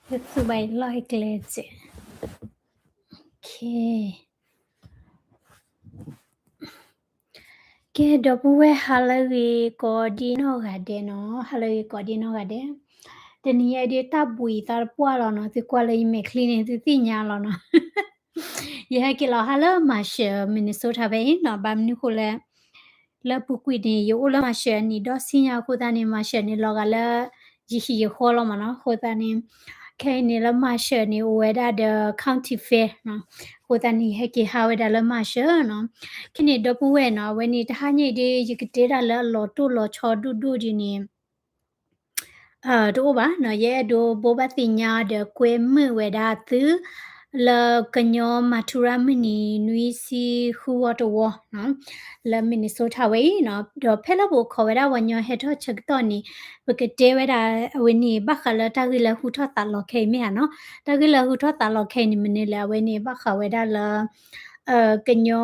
ကသူဘၣ်အံၤလီၢ်ဟဲကျဲစဲး. ကဲ ဒီပုၢ်ဝဲၢ်ဟါလၢအဂ့ၤကိးဒံနီၢ်ဂၤဒဲးနီၤ, ဟါလၢအဂ့ၤကိးဒံနီၢ်ဂၤဒဲး. တနံၤအံၤဒ်တၢ်ဘှံးသးတပှၢ်လီၤနီၤ, သုကွၢ်လၢယမဲာ်ချံန့ၣ် သုသ့ၣ်ညါလီၤနီၤ. ယဟဲက့ၤလီၤဟါလၢ Marshall Minnesota ဖဲအံၤနီၤ, ဘၣ်မနုၤဃိလဲၣ် လၢပူၤကွံာ်န့ၣ် ယအိၣ်လၢ Marshall အနံၣ်ဒီဆံညါအဃိသတးန့ၣ် Marshall န့ၣ် လီၤဂာ်လၢ ယဟံၣ်ယဃီလီၤမ့ၢ်နီၤ. အဃိသတးန့ၣ် ခဲအံၤန့ၣ်လၢ Marshall န့ၣ် အိၣ်ဝဲဒၣ်ဒီး County Fair နီၤ. အဃိသတးန့ၣ် ယဟဲက့ၤဟးဝဲဒၣ်လၢ Marshall နီၤ. ခဲန့ၣ် ဒီပုၢ်ဝဲၢ်နီၤ, အဝဲန့ၣ်တဟါညါအံၤဒ် ယကတဲဒၣ်လၢအလီၤတိၢ်လီၤဆီဒိၣ်ဒိၣ်ဒ်န့ၣ် တအိၣ်ဘၣ်နီၤ, ယအဲၣ်ဒိးဘိးဘၣ်သ့ၣ်ညါဒီးကွဲမုာ်ဝဲဒၣ်သု လၢကညီမၤထူရၤမုၢ်နံၤ နွံဆံဃုဝီတဝီနီၤ, လၢ Minnesota ဝဲအံၤနီၤ, ဒီးဖဲလၢပအိၣ်ခိးဝဲဒၣ်ပှၤကညီဟဲထီၣ်ဆၢကတီၢ်န့ၣ် ပကတဲဝဲဒၣ်အဝဲန့ၣ် ဘၣ်ဃးလၢတၢ်ဂ့ၢ်လၢဟူထီၣ်သးလီၤခဲအံၤမ့ၢ်ဧါနီၤ. တၢ်ဂ့ၢ်လၢဟူထီၣ်သးလီၤခဲအံၤန့ၣ် မနုၤလဲၣ်, အဝဲန့ၣ် ဘၣ်ဃးဝဲဒၣ်လၢ ကည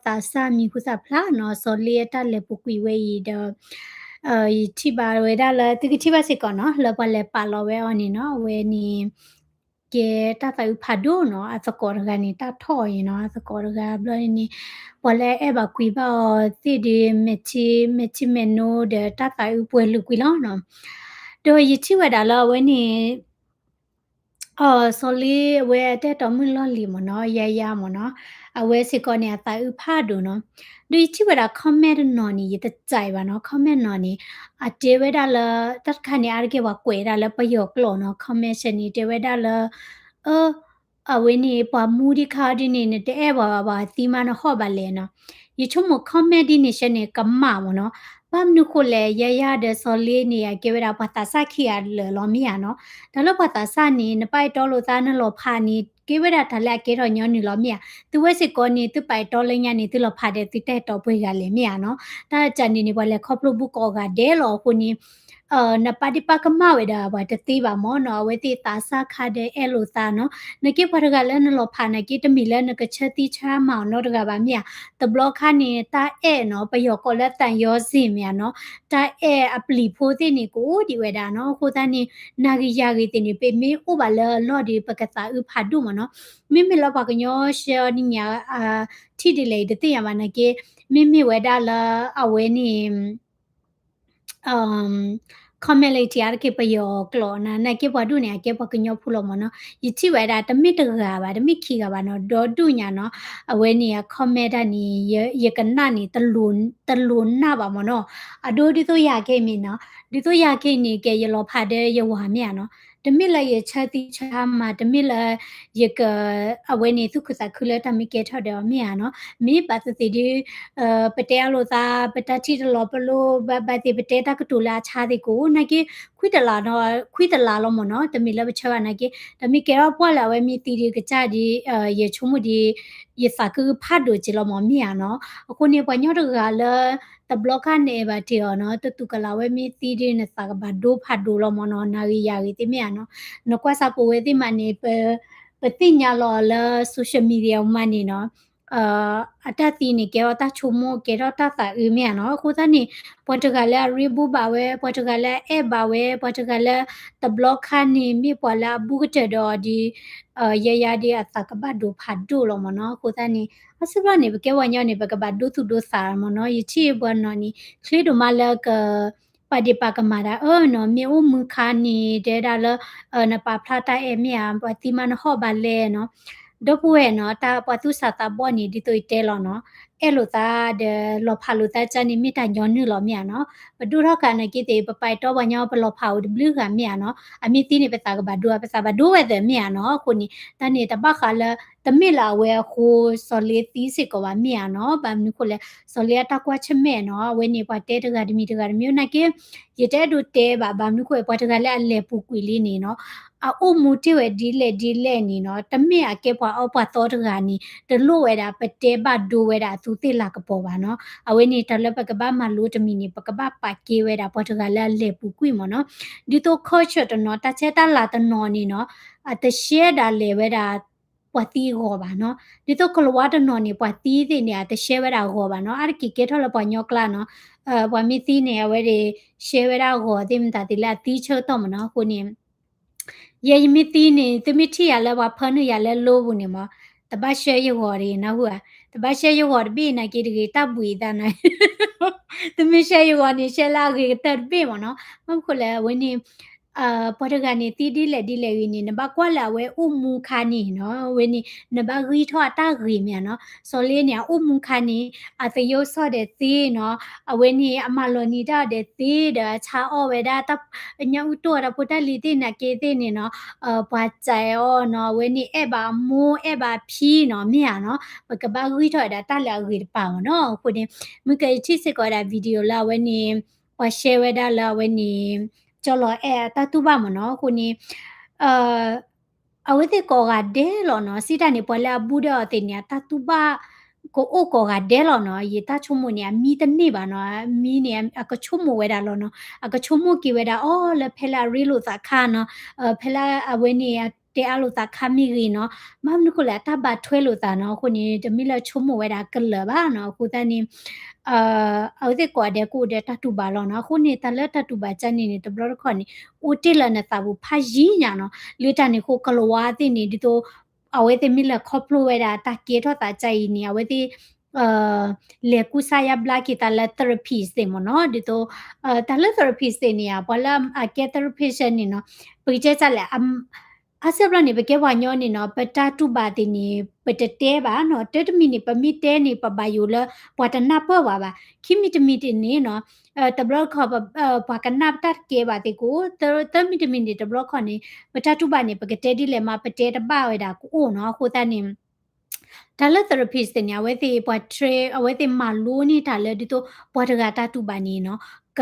ီသးစၢ်မံၤဟူသၣ်ဖျါနီၤ, စီၤလ့အတၢ်လဲၤပူၤကွံာ်ဝဲအံၤဒီး ယထံၣ်ဘၣ်ဝဲဒၣ်လၢ သုကထံၣ်ဘၣ်စ့ၢ်ကီးနီၤ, လၢပှၤလဲၤပာ်လီၤဝဲအီၤန့ၣ်နီၤ, အဝဲန့ၣ် ကဲတၢ်သးအုးဖးဒိၣ်နီၤ, အသကိးတဂၤန့ၣ် တၢ်ထီၣ်အီၤနီၤ, အသကိးတဂၤဘျီန့ၣ် ပှၤလၢအအဲၣ်ဘၣ်ကွံာ်ဘၣ်အီၤသ့ၣ်ဒီး မဲာ်ထံမဲာ်နိဒီးတၢ်သးအုးပှဲၤလုာ်ကွံာ်လီၤနီၤ. ဒီးယထံၣ်ဝဲဒၣ်လၢအဝဲန့ၣ် စီၤလ့အဝဲအတၢ်အဲၣ်တီမုၣ်လီၢ်လံၤမ့ၢ်နီၤ, ယၤယၤမ့ၢ်နီၤ, အဝဲစ့ၢ်ကီးန့ၣ် အသးအုးဖးဒိၣ်နီၤ. ဒီးယထံၣ်ဝဲဒၣ် comment တနီၤန့ၣ် ယတကြိုက်ဘၣ်နီၤ, comment နီၤန့ၣ် အတဲဝဲဒၣ်လၢ တၢ်တခါန့ၣ် အါတက့ၢ်ပှၤကွဲးဒၣ်လၢပယီၤကျိာ်နီၤ, comment န့ၣ် တဲဝဲဒၣ်လၢ အ အဝဲန့ၣ် ပှၤမူဒံးခါဒ်န့ၣ် နတအဲၣ်ပှၤဘၣ် ပှၤသံမးနဟီၣ်ဘၣ်လဲၣ်နီၤ. ယဆိကမိၣ် comment ဒ်န့ၣ်ဆဲန့ၣ် ကမၣ်မ့ၢ်နီၤ. ဘၣ်မနုၤဃိလဲၣ်, ယၤယၤဒီးစီၤလ့န့ၣ် အကဲဝဲဒၣ်ပှၤသးစၢ်ခံဂၤလၢာ်လီၤမ့ၢ်ဧါနီၤ. တၢ်လၢပှၤသးစၢ်န့ၣ် နပာ်အဲၣ်တီလိာ်သး နလီၤဖးန့ၣ် ကဲဝဲဒၣ်တၢ်လၢအကဲထီၣ်ညီနုၢ်လီၤမ့ၢ်ဧါ. သုဝဲစ့ၢ်ကီးန့ၣ် သုပာ်အဲၣ်တီလၢညါန့ၣ် သုလီၤဖးဒီးသုတၢ်အဲၣ်တီပှဲၤဂၤလဲၣ်မ့ၢ်ဧါနီၤ. တၢ်တၢ်န့ၣ်န့ၣ် ပှၤလဲၤခီဖျိဘူးကိးဂၤဒဲးလီၤအဃိန့ၣ် နပာ်ဒံးပာ်ကမၣ်ဝဲဒၣ်ပှၤတသ့ဘၣ်မ့ၢ်နီၤ, အဝဲသ့ၣ်သးစၢ်ခါဒီးအဲၣ်လိာ်သးနီၤ. နာ်က့ပှၤတဂၤလၢနလီၤဖးနာ်က့ တမ့ၢ်လၢနကဆၢသံဆၢမၤအီၤနီတဂၤဘၣ်မ့ၢ်ဧါ. တဘျီခါန့ၣ် တၢ်အဲၣ်နီၤ ပယီၤကိးလၢသံယောဇဉ်မ့ၢ်ဧါနီၤ, တၢ်အဲၣ်အပျံၤဖိသ့ၣ်န့ၣ် ကအိၣ်ဒံးဝဲဒၣ်နီၤ. အဃိသတးန့ၣ် နၤဂ့ၤယၤဂ့ၤသ့ၣ်န့ၣ် ပမ့ၢ်အိၣ်ဘၣ်လၢအလီၢ်ဒီး ပကသးအုးဖးဒိၣ်မ့ၢ်နီၤ. မ့မ့ၢ်လၢပှၤကညီရှဲအီၤနံၣ်ညါ ထံၣ်ဒ်လဲၣ်အံၤ တသ့ၣ်ညါဘၣ်နာ်က့ မ့မ့ၢ်ဝဲဒၣ်လၢအဝဲန့ၣ် comment လၢယထံၣ်အါတက့ၢ်ပယီၤကျိာ်နီၤ, နာ်က့ပှၤဒိၣ်န့ၣ် အကဲပှၤကညီဖိလီၤမ့ၢ်နီၤ. ယထံၣ်ဝဲဒၣ် တမ့ၢ်တဂၤဘၣ် တမ့ၢ်ခံဂၤဘၣ်နီၤ, ဒီဒူၣ်ညါနီၤ, အဝဲန့ၣ် အ comment တၢ်န့ၣ် ယကနၣ်န့ၣ် တလိၤနၢ်ဘၣ်မ့ၢ်နီၤ. အဒိဒ်သိးယၤခဲအံၤမ့ၢ်နီၤ, ဒ်သိးယၤခဲအံၤန့ၣ် ကဲယလီၤဖးဒီးယဝၤမ့ၢ်ဧါနီၤ. တမ့ၢ်လၢယဆၢသံဆၢမၤ, တမ့ၢ်လၢယက အဝဲန့ၣ်သူၣ်ခုသးခုလၢတၢ်မ့ၢ်ကဲထီၣ်ဒီးအီၤမ့ၢ်ဧါနီၤ. မ့ၢ်ဘၣ်သ့ၣ်သ့ၣ်ဒီး ပတဲအလိာ်သး ပတၢ်ထံၣ်တလီၤပလိာ် ဘၣ်ဘၣ်သ့ၣ် ပတဲတၢ်ကတိၤလၢအဆါသ့ၣ်ကအိၣ်နာ်က့ ခွံတလးနီၤ, ခွံတလးလီၤမ့ၢ်နီၤ. တမ့ၢ်လၢပဆၢဘၣ်နာ်က့ တမ့ၢ်ကဲထီၣ်ပှၢ်လၢအဝဲမ့ၢ်သံဒီးကစၢ်ဒီး ယဆိကမိၣ်ဒီး ယသးခုဖးဒိၣ်က့ၤလီၤမ့ၢ်မ့ၢ်ဧါနီၤ. အဃိန့ၣ် ပှၤကညီတဂၤလၢ တဘျီခါနအဲၣ်ဘၣ်တ့ၢ်အီၤနီၤ, တတူၢ်ကလာ်ဝဲမ့ၢ်သံဒီး နသးကဘၣ်ဒိဖးဒိၣ်လီၤမ့ၢ်နီၤ, နၤဂ့ၤယၤဂ့ၤသ့ၣ်မ့ၢ်ဧါနီၤ. နကွၢ်စၢ်ပဝဲသ့ၣ်မးန့ၣ် ပသ့ၣ်ညါလီၤအီၤလၢ social media မးန့ၣ်နီၤ, အတၢ်သံန့ၣ် ကဲထီၣ်တၢ်ဆိကမိၣ် ကဲထီၣ်တၢ်သးအုးမ့ၢ်ဧါနီၤ. အဃိသတးန့ၣ် ပှၤတဂၤလၢအရ့ဘူးဘၣ်ဝဲ, ပှၤတဂၤလၢအအဲၣ်ဘၣ်ဝဲ, ပှၤတဂၤလၢ တဘျီခါန့ၣ် မ့ၢ်ပှၤလၢအဘူးကတၢၢ်ဒီးအီၤဒီး ယၤယၤဒီးအသးကဘၣ်ဒိဖးဒိၣ်လီၤမ့ၢ်နီၤ. အဃိသတးန့ၣ် အါစုဘျီန့ၣ် ပကဲပှၤကညီန့ၣ် ပကဘၣ်ဒိသူၣ်ဒိသးမ့ၢ်နီၤ. ယထံၣ်ပှၤနီၢ်န့ၣ် ချ့ဒိၣ်မးလၢက ပာ်ဒ့ၣ်ပာ်ကမၣ်ဒၣ်အၢနီၤ, မ့ၢ်အိၣ်မုၢ်ခါန့ၣ် တဲဒၣ်လၢ နပာ်ဖျါတၢ်အဲၣ်မ့ၢ်ဧါ, ပှၤသံမးနဟီၣ်ဘၣ်လဲၣ်နီၤ. ဒီပုၢ်ဝဲၢ်နီၤ, တၢ်ပှၤသူၣ်စၢ်သးဘီၣ်န့ၣ် ဒ်သိးယတဲလီၤနီၤ, အဲၣ်လိာ်သးဒီးလီၤဖးလိာ်သးကၢန့ၣ် မ့ၢ်တၢ်ညီနုၢ်လီၤမ့ၢ်ဧါနီၤ. ပဒိၣ်ထီၣ်ဃာ်နာ်က့သ့ၣ် ပပာ်တ့ၢ်ပှၤကညီ ပလီၤဖးအိၣ်တဘျုးဂၤမ့ၢ်ဧါနီၤ. အမ့ၢ်သံန့ၣ် ပသးကဘၣ်ဒိ ပသးဘၣ်ဒိဝဲသ့ၣ်မ့ၢ်ဧါနီၤ. အဃိန့ၣ် တၢ်န့ၣ်တဘၣ်ဃးလၢ တမ့ၢ်လၢအဝဲအဃိ စီၤလ့သံစ့ၢ်ကီးဘၣ်မ့ၢ်ဧါနီၤ. ဘၣ်မနုၤဃိလဲၣ် စီၤလ့အတၢ်ကွၢ်ဆၢၣ်မဲာ်နီၤ, အဝဲန့ၣ် ပှၤတဲတဂၤတမံၤတဂၤတမံၤနာ်က့ ယတအဲၣ်ဒိးတဲဘၣ်. ဘၣ်မနုၤဃိ ပှၤတဂၤလၢအလဲၤပူၤကွံာ်လံန့ၣ်နီၤ, အအိၣ်မူတ့ၢ်ဝဲဒ်လဲၣ်ဒ်လဲၣ်န့ၣ်နီၤ, တမ့ၢ်အကဲပှၤအၢပှၤသီတဂၤန့ၣ် တလိၣ်ဝဲဒၣ် ပတဲဘၣ်ဒိဝဲဒၣ်အသူသ့ၣ်လၤကပီၤဘၣ်နီၤ. အဝဲန့ၣ် တၢ်လၢပကဘၣ်မၤလိတမံၤန့ၣ် ပကဘၣ်ပာ်ကဲဝဲဒၣ် ပှၤတဂၤလၢအလဲၤပူၤကွံာ်မ့ၢ်နီၤ. ဒ်သိး culture တနီၤ တၢ်ဆဲတၢ်လၤတနီၤန့ၣ်နီၤ, အတရှဲဒၣ်လဲာ်ဝဲဒၣ် ပှၤသံအဂီၢ်ဘၣ်နီၤ. ဒ်သိးကလၤဝါတနီၤန့ၣ် ပှၤသံသ့ၣ်န့ၣ် အတရှဲဝဲဒၣ်အဂီၢ်ဘၣ်နီၤ. အါတက့ၢ်ကဲထီၣ်လၢပှၤကညီကျါနီၤ, ပှၤမ့ၢ်သံန့ၣ် အဝဲဒၣ် ရှဲဝဲဒၣ်အဂီၢ်သ့ၣ်မတၤသ့ၣ်လၢအသံဆၢကတီၢ်မ့ၢ်နီၤ. အဃိန့ၣ် ယဲယမ့ၢ်သံန့ၣ် သုမ့ၢ်ထံၣ်ယၤလၢပှၤဖၢနုာ်ယၤလၢလိပူၤန့ၣ်မး, တဘၣ်ရှဲယဂီၤတဂ့ၤနၢ်ဟူဧါ, တဘၣ်ရှဲယဂီၤတဘ့ၣ်နာ်က့တဂ့ၤ တၢ်ဘှံးသးနၤ, သုမ့ၢ်ရှဲယဂီၤန့ၣ် ရှဲလၢအဂ့ၤကတၢၢ်တဘ့ၣ်မးနီၤ, ဘၣ်မနုၤဃိလဲၣ် အဝဲန့ၣ် ပှၤတဂၤန့ၣ် သံဒ်လဲၣ်ဒ်လဲၣ်ဂ့ၤန့ၣ် နဘၣ်ကွၢ်လၢအဝဲအိၣ်မူခါန့ၣ်နီၤ, အဝဲန့ၣ် နဘၣ်ဂံၢ်ထီၣ်အတၢ်ဂ့ၤမ့ၢ်ဧါနီၤ, စီၤလ့န့ၣ် အအိၣ်မူခါန့ၣ် အသယိၣ်စီၣ်ဒီးသ့နီၤ, အဝဲန့ၣ် အမၤလီၤနံၤတၢ်ဒီးသ့ဒီး အဆါအီၣ်ဝဲဒၣ်တၢ် ညၣ်အူတီၢ်တၢ်ဖိတၢ်လံၤသ့ၣ်နာ်က့သ့ၣ်န့ၣ်နီၤ, ပှၤစဲးအီၤနီၤ, အဝဲန့ၣ်အဲၣ်ဘၣ်အမိၢ်အဲၣ်ဘၣ်အဖံနီၤ, မ့ၢ်ဧါနီၤ, ပကဘၣ်ဂံၢ်ထီၣ်ဝဲဒၣ်တၢ်လၢအဂ့ၤတပၤမးနီၤ, အဃိန့ၣ် မုၢ်ကယထံၣ်စ့ၢ်ကီးဝဲဒၣ် video လၢအဝဲန့ၣ် ပှၤရှဲဝဲဒၣ်လၢအဝဲန့ၣ် ကၠီလီၤအဲၣ်အတၢ်တူၢ်ဘၣ်မးနီၤ, အဃိန့ၣ် အဝဲသ့ၣ်ကိးဂၤဒဲးလီၤနီၤ, စံးတၢ်န့ၣ် ပှၤလၢအဘူးဒီးအီၤသ့ၣ်န့ၣ် အတၢ်တူၢ်ဘၣ် ကအိၣ်ကိးဂၤဒဲးလီၤနီၤ, ယတၢ်ဆိကမိၣ်န့ၣ် အမံတန့ၢ်ဘၣ်နီၤ, အမံန့ၣ် အကဆိကမိၣ်ဝဲဒၣ်လီၤနီၤ, အကဆိကမိၣ်က့ၤဝဲဒၣ်အီၤလၢဖဲလၢအရ့လိာ်သးခါနီၤ, ဖဲလၢအဝဲန့ၣ် တဲအါလိာ်သးခါမ့ၢ်ဂ့ၤနီၤ, ဘၣ်မနုၤဃိလဲၣ် အတၢ်ဘၣ်ထွဲလိာ်သးနီၤ, အဃိန့ၣ် တမ့ၢ်လၢဆိကမိၣ်ဝဲဒၣ်ကလၢာ်ဘၣ်နီၤ, အဃိသတးန့ၣ် အဝဲသ့ၣ်ကိးဂၤဒဲးကအိၣ်ဒီးတၢ်တူၢ်ဘၣ်လီၤနီၤ, အဃိန့ၣ် တၢ်လၢတၢ်တူၢ်ဘၣ်ကၢ်န့ၣ်န့ၣ် တဘျီတခီၣ်န့ၣ် အိၣ်တ့ၢ်လၢနသးပူၤဖးယံၤညါနီၤ, လၢတၢ်န့ၣ်အဃိ ကလၤဝါသ့ၣ်န့ၣ် ဒ်သိး အဝဲသ့ၣ်မ့ၢ်လဲၤခီဖျိဝဲဒၣ်တၢ်ကဲထီၣ်သးကၢ်အံၤန့ၣ် အဝဲသ့ၣ် လဲၤကူစါယါဘျါက့ၤသးလၢ therapist သ့ၣ်မးနီၤ, ဒ်သိး တၢ်လၢ therapist သ့ၣ်န့ၣ်ဧါ ပှၤလၢအကဲ therapist န့ၣ်နီၤ, ပကတဲတၢ်လဲၣ် အါစၢ်ဘျီန့ၣ် ပကဲပှၤကညီန့ၣ်နီၤ, ပတၢ်တူၢ်ဘၣ်သ့ၣ်န့ၣ် ပတတဲဘၣ်နီၤ, တၢ်တမံၤန့ၣ် ပမ့ၢ်တဲန့ၣ် ပဘၣ်ယိၣ်လၢ ပှၤတနၢ်ပၢၢ်ဘၣ်ဘၣ်, ခံမံၤတမံၤတန့ၣ်နီၤ, တဘျီတခီၣ် ပှၤကနၣ်ပတၢ်တကဲဘၣ်သ့ၣ်ကအိၣ်, သၢမံၤတမံၤန့ၣ် တဘျီတခီၣ်န့ၣ် ပတၢ်တူၢ်ဘၣ်န့ၣ် ပကတဲဒ်လဲၣ်မး ပတဲတဘၣ်ဝဲဒၣ်ကအိၣ်နီၤ, အဃိသတးန့ၣ် တၢ်လၢ therapist သ့ၣ်န့ၣ် အဝဲသ့ၣ်ပှၤ train အဝဲသ့ၣ်မၤလိန့ၢ်တၢ်လၢဒ်သိး ပှၤတဂၤတၢ်တူၢ်ဘၣ်န့ၣ်နီၤ, က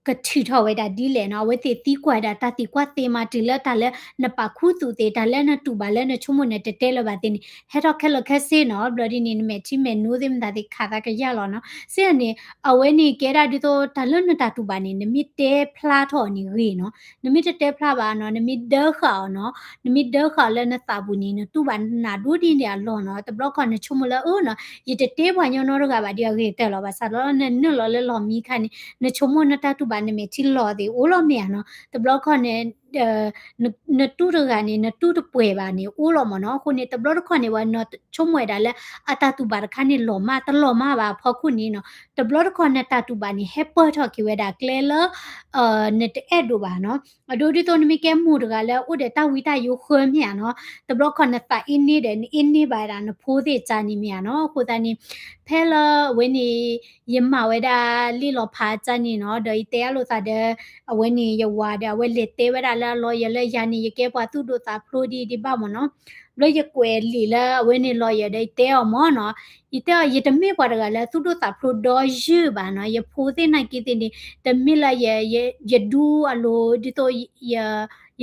ကထုးထီၣ်ဝဲဒၣ်ဒ်လဲၣ်နီၤ, အဝဲသ့ၣ်သံကွၢ်ဒၣ်တၢ်သံကွၢ်သ့မး တုၤလၢတၢ်လၢနပာ်ခူသူၣ်သ့ၣ် တၢ်လၢနတူၢ်ဘၣ်လၢနဆိကမိၣ်နတတဲလၢၤဘၣ်သ့ၣ်န့ၣ် ဟဲထီၣ်ခဲလၢာ်ခဲဆ့နီၤ, ဘျီဒ်န့ၣ် နမဲာ်ထံမဲာ်နိသ့ၣ်မတၤသ့ၣ်ခးသးကယၢ်လီၤနီၤ, စ့ၢ်န့ၣ် အဝဲန့ၣ်ကဲဒၣ်ဒ်သိး တၢ်လၢနတၢ်တူၢ်ဘၣ်န့ၣ် နမ့ၢ်တဲဖျါထီၣ်အီၤန့ၣ်ဂ့ၤနီၤ, နမ့ၢ်တတဲဖျါဘၣ်နီၤ, နမ့ၢ်ဒၢဃာ်အီၤနီၤ, နမ့ၢ်ဒၢဃာ်အီၤလၢနသးပူၤန့ၣ် နတူၢ်ဘၣ်နးဒိၣ်ဒ်န့ၣ်အလီၢ်နီၤ, တဘျီခီၣ်နဆိကမိၣ်လၢအၢနီၤ, ယတတဲပှၤကညီနီတဂၤဘၣ်ဒီးအဂ့ၤကတၢၢ်လီၤ, ဘၣ်ဆၣ်ဒီးနနုာ်လီၤလၢလီၢ်မံခါန့ၣ် နဆိကမိၣ်နတၢ်တူၢ်ဘၣ်နမဲာ်ထံလီၤသ့ၣ်အိၣ်လီၤမ့ၢ်ဧါနီၤ, တဘျီခီၣ်န့ၣ် နတူၢ်တဂၤန့ၣ် နတူၢ်တပှဲၤဘၣ်န့ၣ် အိၣ်လီၤမ့ၢ်နီၤ, အဃိန့ၣ် တဘျီတခီၣ်န့ၣ် ပှၤနီၤဆိကမိၣ်ဝဲဒၣ်လၢ အတၢ်တူၢ်ဘၣ်တခါန့ၣ် လီၤမးတလီၤမးဘၣ်အဖီခိၣ်န့ၣ်နီၤ, တဘျီတခီၣ်နတၢ်တူၢ်ဘၣ်န့ၣ် ဟဲပၢၢ်ထီၣ်က့ၤဝဲဒၣ်ကျဲလၢ နတအဲၣ်ဒိးဘၣ်နီၤ, အဒိဒ်သိးနမ့ၢ်ကဲမိၢ်တဂၤလၢအိၣ်ဒီးတၢ်ဝံတၢ်ယိးဃၢမ့ၢ်ဧါနီၤ, တဘျီခီၣ်နသးအ့န့ဒီး နအ့န့ဘၣ်ဝဲဒၣ်နဖိသ့ၣ်ကၢ်န့ၣ်မ့ၢ်ဧါနီၤ, အဃိသတးန့ၣ် ဖဲလၢအဝဲန့ၣ် ယမၤဝဲဒၣ်လံာ်လီၤဖးကၢ်န့ၣ်နီၤ, ဒီးယတဲအလိာ်သးဒီး အဝဲန့ၣ်ယဝၤဒီး အဝဲလဲၤတဲဝဲဒၣ်လၢအ lawyer လၢယၤန့ၣ် ယကဲပှၤသူၣ်ဒိၣ်သးဖျိးဒ်ဒ်ဘၣ်မ့ၢ်နီၤ, ဘျီယကွဲးလံာ်လၢအဝဲန့ၣ် lawyer ဒီးယတဲအီၤမ့ၢ်နီၤ, ယတဲအီၤ ယတမ့ၢ်ပှၤတဂၤလၢသူၣ်ဒိၣ်သးဖျိးဒီယုၢ်ဘၣ်နီၤ, ယဖိသ့ၣ်နာ်က့သ့ၣ်န့ၣ် တမ့ၢ်လၢ ယဒူအလိၤ ဒ်သိး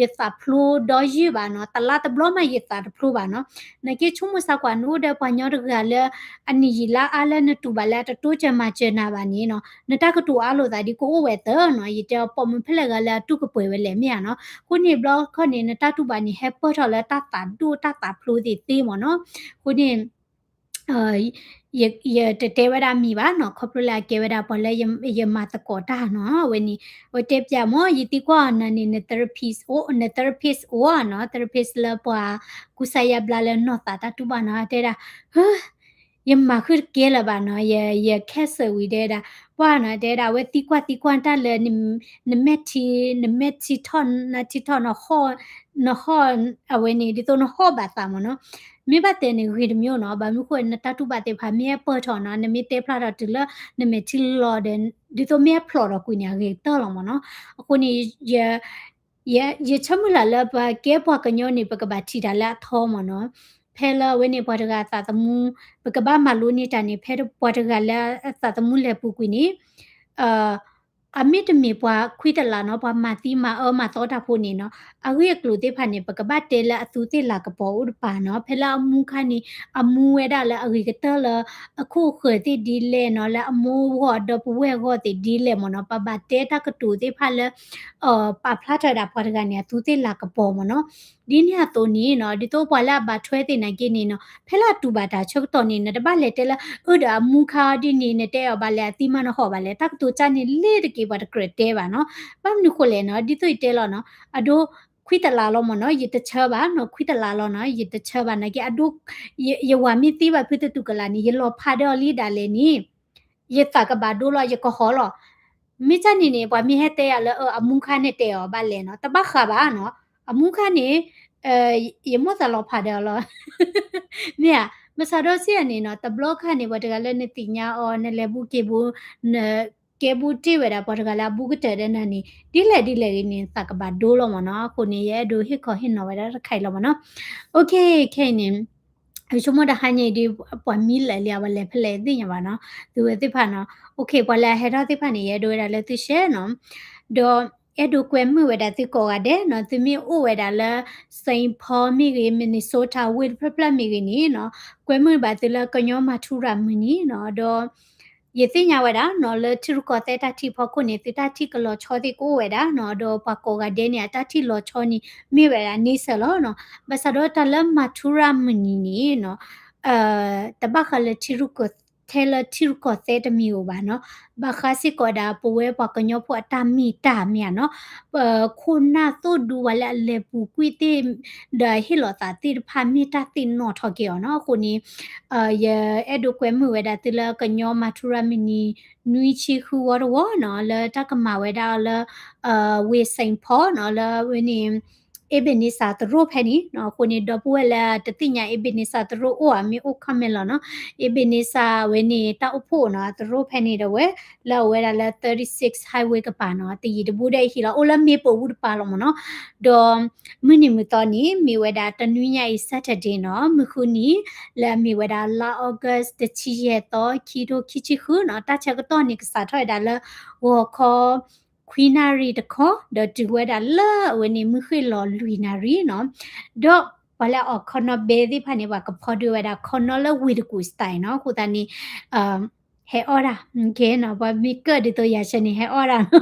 ယသးဖျိးဒီယုၢ်ဘၣ်နီၤ, တလါတဘျီမးယသးတဖျိးဘၣ်နီၤ, နာ်က့ဆိကမိၣ်ဆၢကွၢ်နအိၣ်ဒီးပှၤကညီတဂၤလၢ အနံၣ်ယံာ်လါအါလၢနတူၢ်ဘၣ်လၢအတတိစၢၤမၤစၢၤနၤဘၣ်န့ၣ်နီၤ, နတၢ်ကတိၤအါလိာ်သးဒ်ကအိၣ်ဝဲသၢနီၤ, ယတဲအီၤပိာ်မုၣ်ဖဲလဲၣ်ဂၤလၢအတူၢ်ကပှဲၤဝဲလဲၣ်မ့ၢ်ဧါနီၤ, အဃိန့ၣ်ဘျီခီၣ်န့ၣ် နတၢ်တူၢ်ဘၣ်န့ၣ် ဟဲပၢၢ်ထီၣ်လၢတၢ်သးဒိၣ်တၢ်သးဖျိးသ့ၣ်သ့မ့ၢ်နီၤ, အဃိန့ၣ် ယတတဲဝဲဒၣ်မံၤဘၣ်နီၤ, ခီဖျိလၢအကဲဝဲဒၣ်ပှၤလၢ ယမၤသကိးတၢ်နီၤ, အဝဲန့ၣ် အဝဲတဲပျးမ့ၢ် ယသံကွၢ်အီၤနၤန့ၣ် န therapist အိၣ် န therapist အိၣ်နီၤ, therapist လၢပှၤကူစါယါဘျါလၢနီၢ်သးတၢ်တူၢ်ဘၣ်နီၤ, တဲဒၣ် ယမၤဃုာ်တကဲလၢၤဘၣ်နီၤ, ယ cancer ဝံၤတဲဒၣ် ပှၢ်နီၤ, တဲဒၣ် အဝဲသံကွၢ်သံကွၢ်တၢ်လၢ နမဲာ်ထံ နမဲာ်ထံထီၣ် နထံထီၣ် နဟီၣ် အဝဲန့ၣ် ဒ်သိးနဟီၣ်ဘၣ်သးမ့ၢ်နီၤ, မ့ၢ်ဘၣ်တဲန့ၣ်ဂ့ၤတမံၤနီၤ, ဘၣ်မနုၤဃိ နတၢ်တူၢ်ဘၣ်သ့ၣ်တဖၣ် မ့ၢ်ဟဲပၢၢ်ထီၣ်နီၤ, နမ့ၢ်တဲဖျါထီၣ်တုၤလၢ နမဲာ်ထံလီၤဒီး ဒ်သိးမ့ၢ်ဟဲဖျိးထီၣ်ကွံာ်န့ၣ် အဂ့ၤကတၢၢ်လီၤမ့ၢ်နီၤ, အဃိန့ၣ် ယ ယဆၢမုၢ်လၢ်လၢပှၤကဲပှၤကညီန့ၣ် ပကဘၣ်ထံၣ်တၢ်လၢအထီမ့ၢ်နီၤ, ဖဲလၢအဝဲန့ၣ်ပှၤတဂၤအသးသမူ ပကဘၣ်မၤလိန့ၢ်တၢ်န့ၣ် ဖဲပှၤတဂၤလၢအသးသမူလဲၤပူၤကွံာ်န့ၣ် အမ့တမ့ၢ်ပှၤခွံတလးနီၤ, ပှၤမၤသံမၤအၢမၤသီတၢ်ဖိန့ၣ်နီၤ, အဂ့ၢ်အကျိၤသ့ၣ်တဖၣ်န့ၣ် ပကဘၣ်တဲလၢအသူးသ့ၣ်လၤကပီၤအိၣ်တပၤနီၤ, ဖဲလၢအမူခါန့ၣ် အမူဝဲဒၣ်လၢအဂ့ၤကတၢၢ်လၢ အခိၣ်အဃၢၤသ့ၣ်ဒ်လဲၣ်နီၤ, လၢအမိၢ်ဂီၢ်ဒီပုၢ်ဝဲၢ်ဂီၢ်သ့ၣ်ဒ်လဲၣ်မ့ၢ်နီၤ, ပဘၣ်တဲတၢ်ကတိၤသ့ၣ်တဖၣ်လၢ ပာ်ဖျါထီၣ်ဝဲဒၣ်ပှၤတဂၤန့ၣ် အသူးသ့ၣ်လၤကပီၤမ့ၢ်နီၤ, ဒ်န့ၣ်အသိးန့ၣ်နီၤ, ဒ်သိးပှၤလၢအဘၣ်ထွဲသ့ၣ်နာ်က့န့ၣ်နီၤ, ဖဲလၢအတူၢ်ဘၣ်တၢ်ဆၢကတီၢ်န့ၣ် နတဘၣ်လဲၤတဲလၢ အၢဒီးအမူခါဒ်န့ၣ် နတဲအီၤဘၣ်လဲၣ် အသံမးနဟီၣ်ဘၣ်လဲၣ်, တၢ်ကတိၤကၢ်န့ၣ် လ့ၤတက့ၢ်ပှၤတကြၢးတဲဘၣ်နီၤ, ဘၣ်မနုၤဃိလဲၣ်နီၤ, ဒ်သိးယတဲလီၤနီၤ, အဒိ ခွံတလးလီၤမ့ၢ်နီၤ, ယတဆၢဘၣ်နီၤ, ခွံတလးလီၤနီၤ, ယတဆၢဘၣ်နာ်က့ အဒိ ယ ယဝၤမ့ၢ်သံဘၣ်ဖုတတူၢ်ကလာ်န့ၣ် ယလီၤဖးဒီးအီၤလံဒၣ်လဲာ်န့ၣ် ယသးကဘၣ်ဒိလီၤ, ယကဟီၣ်လီၤ. မ့ၢ်တၢ်န့ၣ်န့ၣ် ပှၤမ့ၢ်ဟဲတဲယၤလၢ အမူခါန့ၣ်တဲအီၤဘၣ်လဲၣ်နီၤ, တဘၣ်ဃးဘၣ်နီၤ, အမူခါန့ၣ် ယမိၣ်သးလီၤဖးဒီးအီၤလီၤ. မ့ၢ်ဧါ, မုၢ်ဆါဒီးစံးယၤန့ၣ်နီၤ, တဘျီခါန့ၣ် ပှၤတဂၤလၢနသ့ၣ်ညါအီၤ နလဲၤဘူးက့ၤဘူး န ကဲဘူးတ့ၢ်ဝဲဒၣ်ပှၤတဂၤလၢအဘူးကတၢၢ်ဒီးနၤန့ၣ် ဒ်လဲၣ်ဒ်လဲၣ်ဂ့ၤန့ၣ် သးကဘၣ်ဒိလီၤမ့ၢ်နီၤ. အဃိန့ၣ် ယအဲၣ်ဒိးဟ့ၣ်ခီဟ့ၣ်နီၤဝဲဒၣ်တခါအံၤလီၤမ့ၢ်နီၤ. Okay, ခဲအံၤန့ၣ် ယဆိကမိၣ်တဟါညါအံၤဒ် ပှၤမံလၢာ်လံ အဝဲလဲၤဖဲလဲၣ်သ့ၣ်ညါဘၣ်နီၤ, သုဝဲသ့ၣ်တဖၣ်နီၤ. Okay, ပှၤလၢအဟဲထီၣ်သ့ၣ်တဖၣ်န့ၣ် ယအဲၣ်ဒိးဝဲဒၣ်လၢသု share နီၤ, ဒီးအဲၣ်ဒိးကွဲမုာ်ဝဲဒၣ်သုကိးဂၤဒဲးနီၤ, သုမ့ၢ်အိၣ်ဝဲဒၣ်လၢ Saint Paul မ့ၢ်ဂ့ၤ Minnesota ဝ့ၢ်တဖျၢၣ်ဖျၢၣ်မ့ၢ်ဂ့ၤန့ၣ်နီၤ, ကွဲမုာ်ဘၣ်သုလၢကညီမၤထူရၤမုၢ်နံၤနီၤ, ဒီး ယသ့ၣ်ညါဝဲဒၣ်နီၤ လၢထံရူၢ်ကီၢ်သဲးတၢ်ထံၣ်ဖီခိၣ်န့ၣ် သုတၢ်ထံၣ်ကလီၤဆီသ့ၣ်ကအိၣ်ဝဲဒၣ်နီၤ, ဒီးပှၤကိးဂၤဒဲးန့ၣ် အတၢ်ထံၣ်လီၤဆီန့ၣ် မ့ၢ်ဝဲဒၣ်န့ဆၢၣ်လီၤနီၤ. ဘၣ်ဆၣ်ဒီးတၢ်လၢမၤထူရၤမုၢ်နံၤန့ၣ်နီၤ တဘၣ်ဃးလၢထံရူၢ်ကီၢ် ထဲလၢထံရူၢ်ကီၢ်သဲးတမံၤဧိၤဘၣ်နီၤ, ဘၣ်ဃးစ့ၢ်ကီးဝဲဒၣ် ပဝဲပှၤကညီဖိအတၢ်မ့ၢ်တၢ်မ့ၢ်ဧါနီၤ, ပခိၣ်နၢ်သိၣ်ဒူဝဲလၢအလဲၤပူၤကွံာ်သ့ၣ် ဒီးဟ့ၣ်လီၤသးသ့ၣ်တဖၣ် မ့ၢ်တၢ်သ့ၣ်နီၣ်ထီၣ်က့ၤအီၤနီၤ. အဃိန့ၣ် ယအဲၣ်ဒိးကွဲမုာ်ဝဲဒၣ်သုလၢကညီမၤထူရၤမုၢ်နံၤ နွံဆံဃုဝီတဝီနီၤ, လၢတၢ်ကမၤဝဲဒၣ်အီၤလၢ ဝ့ၢ် Saint Paul နီၤ, လၢဝဲန့ၣ် Ebenezer သရိာ်ဖဲန့ၣ်နီၤ. အဃိန့ၣ် ဒီပုၢ်ဝဲၢ်လၢတသ့ၣ်ညါ Ebenezer သရိာ်အိၣ်ဧါ မ့ၢ်အိၣ် comment လီၤနီၤ. Ebenezer ဝဲန့ၣ် တၢ်အိၣ်ဖှိၣ်နီၤ အသရိာ်ဖဲန့ၣ်ဒီးဝဲ လၢအဝဲဒၣ်လၢ thirty-six Highway ကပၤနီၤ, တယံၤတဘူးဒီးအဟံၣ်လီၤ, အိၣ်လၢမ့ၣ်ပိာ်ပူၤတပၤလီၤမ့ၢ်နီၤ. ဒီးမုၢ်နံၤမုၢ်သီန့ၣ် မ့ၢ်ဝဲဒၣ်တနွံညါအံၤ Saturday နီၤ, မုၢ်ဃုနံၤ လၢအမ့ၢ်ဝဲဒၣ်လါ August တဆံယဲၢ်သီ ခံထိခံဆံဃုနီၤ. တၢ်ဆၢကတီၢ်န့ၣ် ကစးထီၣ်ဝဲဒၣ်လၢ ဂီၤခီ ခွံနၣ်ရံၣ်တခီ, ဒီးတုၤဝဲဒၣ်လၢအဝဲန့ၣ် မုၢ်ဃ့ၢ်လီၤလွံၢ်နၣ်ရံၣ်နီၤ. ဒီးပှၤလၢအအီၣ်ခီနီဘဲသ့ၣ်တဖၣ်န့ၣ် ပှၤကဖီဒုးဝဲဒၣ်ခီနီလၢဝ့ၢ်တကူၣ် style နီၤ. အဃိသတးန့ၣ် ဟဲအီၣ်တၢ် နီၤ, ပှၤမ့ၢ်ကၢၣ်ဒ်သိးယၤဆၢန့ၣ် ဟဲအီၣ်တၢ်နီၤ.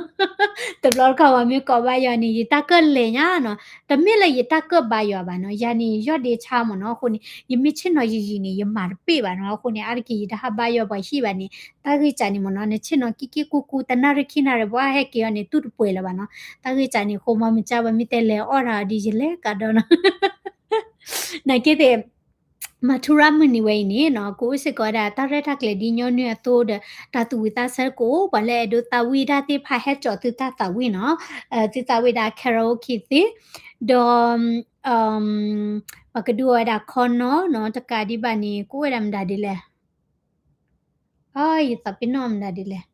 တဘျီတခီၣ်ပှၤမ့ၢ်ကိးဘၣ်ယၤန့ၣ် ယတၢ်ကၢၣ်လဲၤညါနီၤ, တမ့ၢ်လၢယတၢ်ကၢၣ်ဘါယွၤဘၣ်နီၤ, ယၤန့ၣ် ယီၢ်ဒ့ဆါမ့ၢ်နီၤ. အဃိန့ၣ် ယမ့ၢ်ဆ့ၣ်နီၤယံာ်ယံာ်န့ၣ် ယမၤတပ့ၢ်ဘၣ်နီၤ. အဃိန့ၣ် အါတက့ၢ်ယတဟးဘါယွၤပှၤဟံၣ်ဘၣ်န့ၣ် တၢ်ဂ့ၢ်စးန့ၣ်မ့ၢ်နီၤ, နဆ့ၣ်နီၤကံကံကူကူ တနၣ်ရံၣ်ခံနၣ်ရံၣ် ပှၤဟဲက့ၤအီၤန့ၣ် တူၢ်တပှဲၤလၢၤဘၣ်နီၤ. တၢ်ဂ့ၢ်စးန့ၣ် ဃိမီမ့ၢ်ကၢ် ပှၤမ့ၢ်တဲလဲၤအီၣ်တၢ်ဒ်ယလဲၤကဒီးနီၤ. နာ်က့သ့ၣ် မၤထူရၤမုၢ်နံၤဝဲအံၤန့ၣ်နီၤ ကအိၣ်စ့ၢ်ကီးဝဲဒၣ် တၢ်ရဲၣ်တၢ်ကျဲၤဒ်ညီနုၢ်အသိးဒီး တၢ်သူၣ်ဝံၣ်သးဆၢကအိၣ်, ပှၤလၢအဲၣ်ဒိးသးဝံၣ်တၢ်သ့ၣ်တဖၣ် ဟဲကၠီၣ်သုသးသးဝံၣ်နီၤ, သုသးဝံၣ်ဒၣ် karaoke သ့, ဒီး ပကဒုးအီၤဝဲဒၣ်ခီနီနီၤ, တကးဒံးဘၣ်န့ၣ် ကအိၣ်ဝဲဒၣ်မတၤဒ်လဲၣ်, အ ယသးပ့ၤနီၣ်မတၤဒ်လဲၣ်.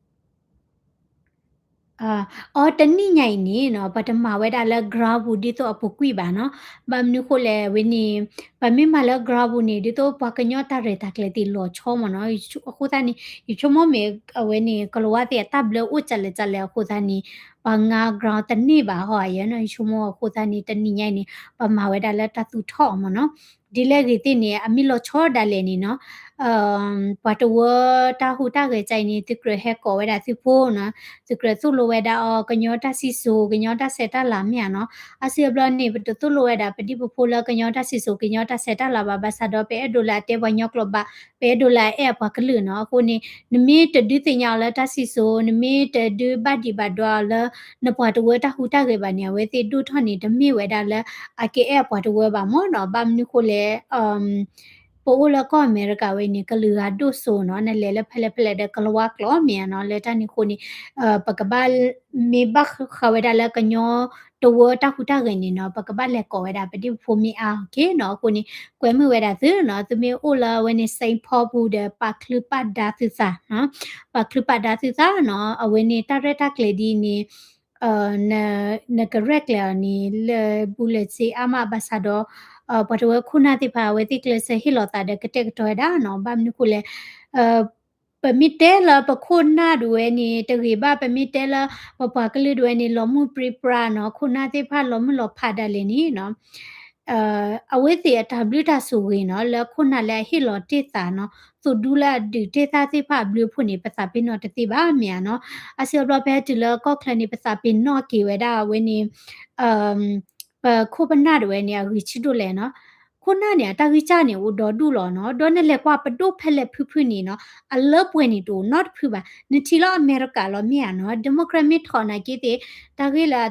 အ အီ တနံၣ်ညါအံၤန့ၣ်နီၤ ပှၤတမၤဝဲဒၣ်လၢ ground ပူၤဒ်သိးအပူၤကွံာ်ဘၣ်နီၤ. ဘၣ်မနုၤဃိလဲၣ် အဝဲန့ၣ် ပမ့ၢ်မၤလၢ ground ပူၤန့ၣ် ဒ်သိးပှၤကညီတၢ်ရဲၣ်တၢ်ကျဲၤသ့ၣ်လီၤဆီမ့ၢ်နီၤ. အဃိသတးန့ၣ် ယဆိကမိၣ်မ့ၢ်အဝဲန့ၣ် ကလၤဝါသ့ၣ်အတၢ်ဘျၢအိၣ်ကလဲၣ်ကလဲၣ်အဃိသတးန့ၣ် ပှၤငါ ground တန့ၢ်ဘၣ်ဟီဧါယဲနီၤ. ယဆိကမိၣ်အဃိသတးန့ၣ် တနံၣ်ညါအံၤန့ၣ် ပမၤဝဲဒၣ်လၢတၢ်သူၣ်ထီၣ်အီၤမ့ၢ်နီၤ. ဒ်လဲၣ်ဂ့ၤသ့ၣ်န့ၣ် အမ့ၢ်လီၤဆီဒၣ်လဲာ်န့ၣ်နီၤ ပှၤတဝၢတၢ်ဟူးတၢ်ဂဲၤကါအံၤန့ၣ် သုကြၢးဟဲကိးဝဲဒၣ်သုဖိနီၤ, သုကြၢးသိၣ်လိဝဲဒၣ်အီၤ ကညီတၢ်စံၣ်စိၤ ကညီတၢ်ဆဲးတၢ်လၤမ့ၢ်ဧါနီၤ. အါစုအါဘျီန့ၣ် ပတသိၣ်လိဝဲဒၣ်ပဒံၣ်ပဖိလၢကညီတၢ်စံၣ်စိၤ ကညီတၢ်ဆဲးတၢ်လၤဘၣ်, ဘၣ်ဆၣ်ဒီးပအဲၣ်ဒိးလၢအတဲပှၤကညီကျိာ်ဘၣ်, ပအဲၣ်ဒိးလၢအအဲၣ်အပှၤကလုာ်နီၤ. အဃိန့ၣ် နမ့ၢ်တဒုးသ့ၣ်ညါအီၤလၢတၢ်စံၣ်စိၤ, နမ့ၢ်တဒုးဘၣ်ဒံးဘၣ်ဒွးအီၤလၢ နပှၤတဝၢတၢ်ဟူးတၢ်ဂဲၤဘၣ်န့ၣ် အဝဲသ့ၣ်ဒိၣ်ထီၣ်န့ၣ် တမ့ၢ်ဝဲဒၣ်လၢအကအဲၣ်အပှၤတဝၢဘၣ်မ့ၢ်နီၤ. ဘၣ်မနုၤဃိလဲၣ် ပအိၣ်လၢကီၢ်အမဲရကၤဝဲန့ၣ် ကလုာ်ဂၤဒိၣ်စိနီၤ, နလဲၤလၢဖဲလဲၣ်ဖဲလဲၣ်ဒီးကလၤဝါကျိာ်မ့ၢ်ဧါနီၤ. လၢတၢ်န့ၣ်အဃိန့ၣ် ပကဘၣ် မ့ၢ်ဘၣ်ဃးဝဲဒၣ်လၢကညီတဝၢတၢ်ဟူးတၢ်ဂဲၤန့ၣ်နီၤ ပကဘၣ်လဲၤကိးဝဲဒၣ်ပဒံၣ်ပဖိမ့ၢ်အါ okay နီၤ. အဃိန့ၣ် ကွဲမုာ်ဝဲဒၣ်သုနီၤ, သုမ့ၢ်အိၣ်လၢအဝဲန့ၣ် Saint Paul ပူၤဒီး ပာ်ချူပာ်ဒါသုသးနီၤ, ပာ်ချူပာ်ဒါသုသးနီၤ. အဝဲန့ၣ် တၢ်ရဲၣ်တၢ်ကျဲၤဒ်န့ၣ် နကရဲၣ်ကျဲၤအီၤန့ၣ် လၢဘူးလၢစ့အါမး ဘၣ်ဆၣ်ဒီး ပှၤတဝၢခိၣ်နၢ်သ့ၣ်တဖၣ် အဝဲသ့ၣ်ကျဲးစၢးဟ့ၣ်လီၤသးဒီးကတဲာ်ကတီၤဝဲဒၣ်နီၤ. ဘၣ်မနုၤဃိလဲၣ် ပမ့ၢ်တဲလၢပခိၣ်နၢ်ဒၣ်ဝဲန့ၣ် တဂ့ၤဘၣ်, ပမ့ၢ်တဲလၢပပှၤကလုာ်ဒၣ်ဝဲန့ၣ် လီၤမုၢ်ပြံပြါနီၤ, ခိၣ်နၢ်သ့ၣ်တဖၣ်လီၤမုၢ်လီၤဖးဒၣ်လဲာ်န့ၣ်နီၤ အဝဲသ့ၣ်အတၢ်ဘျုးတၢ်ဆိၣ်ဂ့ၤနီၤ လၢခိၣ်နၢ်လၢအဟ့ၣ်လီၤတ့ၢ်သးနီၤ, သိၣ်ဒူလၢအဒုးတ့ၢ်သးသ့ၣ်တဖၣ်အဘျုးအဖှိၣ်န့ၣ် ပသးပ့ၤနီၣ်တသ့ဘၣ်မ့ၢ်ဧါနီၤ. အါစုအါဘျီဖဲတုၤလၢကီၢ်ချၢန့ၣ် ပသးပ့ၤနီၣ်က့ၤဝဲဒၣ်အဝဲန့ၣ် ပခိၣ်ပနၢ်ဒၣ်ဝဲန့ၣ် အဂံၢ်ဆူၣ်ဒိၣ်လဲၣ်နီၤ. ခိၣ်နၢ်န့ၣ် အတၢ်ဂံၢ်စၢ်န့ၣ် အိၣ်ဒီဒူၣ်လီၤနီၤ. ဒီးနလဲၤကွၢ်ပဒိၣ်ဖဲလဲၣ်ဖုဖုန့ၣ်နီၤ အလၢပှဲၤန့ၣ်တအိၣ်နီတဖုဘၣ်. နထံၣ်လၢအမဲရကၤလီၤမ့ၢ်ဧါနီၤ, Democrat မ့ၢ်ထီၣ်နာ်က့သ့ၣ် တၢ်ဂ့ၢ်လၢ